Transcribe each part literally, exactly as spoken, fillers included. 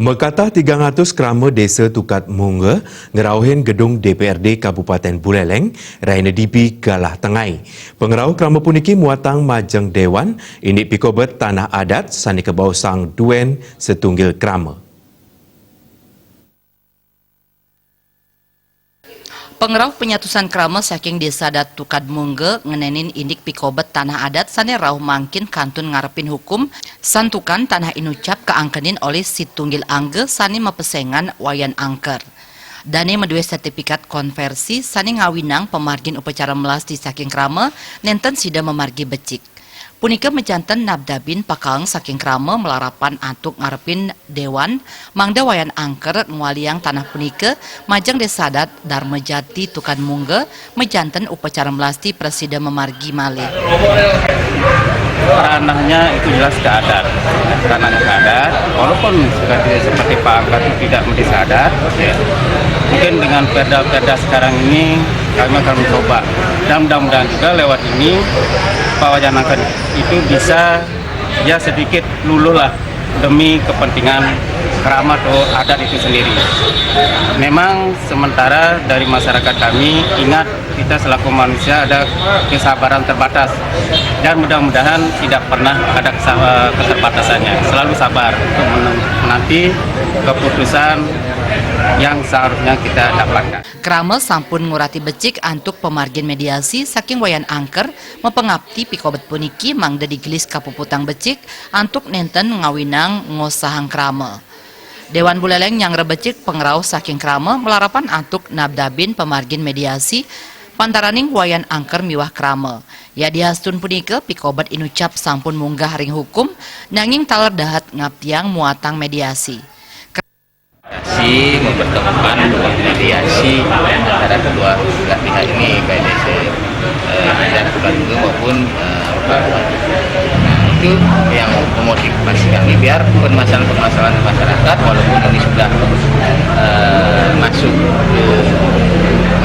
Makatah tigang atus krama Desa Tukad Mungga ngrauhin gedung D P R D Kabupaten Buleleng, rahina dibi galah tengai. Pangrauh krama puniki muatang majeng dewan indik pikobet tanah adat sane kabaosang duen satunggil krama. Pangrauh panyatusan krama saking Desa Adat Tukad Mungga ngenenin indik pikobet tanah adat sane rauh mangkin kantun ngarepin hukum, santukan tanah inucap kaangkenin olih situnggil angga sane mapesengan Wayan Angker. Dane madue sertifikat konversi sane ngawinang pamargin upacara melasti saking krama, nenten sida mamargi becik. Punika majanten nabdabin pakaeng saking krama malarapan antuk ngarepin dewan, mangda Wayan Angker ngwaliang tanah punika majeng Desa Adat Dharma Jati Tukad Mungga, majanten upacara melasti prasida mamargi malih. Ranahnya itu jelas ke adat, ranahnya ke adat, walaupun sudah tidak seperti Pak Angka itu tidak menjadi adat, ya. Mungkin dengan perda-perda sekarang ini kami akan mencoba, dan mudah-mudahan juga lewat ini Pak Wayan Angka itu bisa ya sedikit luluh lah demi kepentingan krama atau adat itu sendiri. Memang sementara dari masyarakat kami ingat kita selaku manusia ada kesabaran terbatas, dan mudah-mudahan tidak pernah ada kesa- keterbatasannya, selalu sabar untuk menung- menanti keputusan yang seharusnya kita dapatkan. Krama sampun ngurati becik antuk pamargin mediasi saking Wayan Angker, mapangapti pikobet puniki mangda digelis kapuputang becik antuk nenten ngawinang ngosahang krama. Dewan Buleleng nyanggra becik pangrauh saking krama malarapan antuk nabdabin pamargin mediasi pantaraning Wayan Angker miwah krama. Yadiastun punika pikobet inucap sampun munggah ring hukum, nanging taler dahat ngaptiang muatang mediasi. Si mempertemukan ruang mediasi antara kedua belah pihak ini, baik dari eh, dan keluarga maupun eh, orang. Nah, itu yang memotivasi kami biar permasalahan-permasalahan masyarakat, walaupun ini sudah eh, masuk ke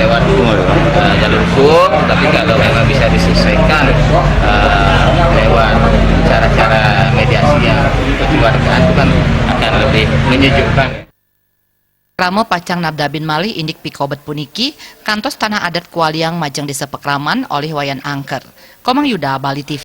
lewat eh, jalur hukum, tapi kalau memang bisa diselesaikan eh, lewat cara-cara mediasi yang kekeluargaan itu kan akan lebih menyejukkan. Krama pacang nabdabin malih indik pikobet puniki, kantos tanah adat kualiang majeng desa Pakraman olih Wayan Angker. Komang Yuda, Bali T V.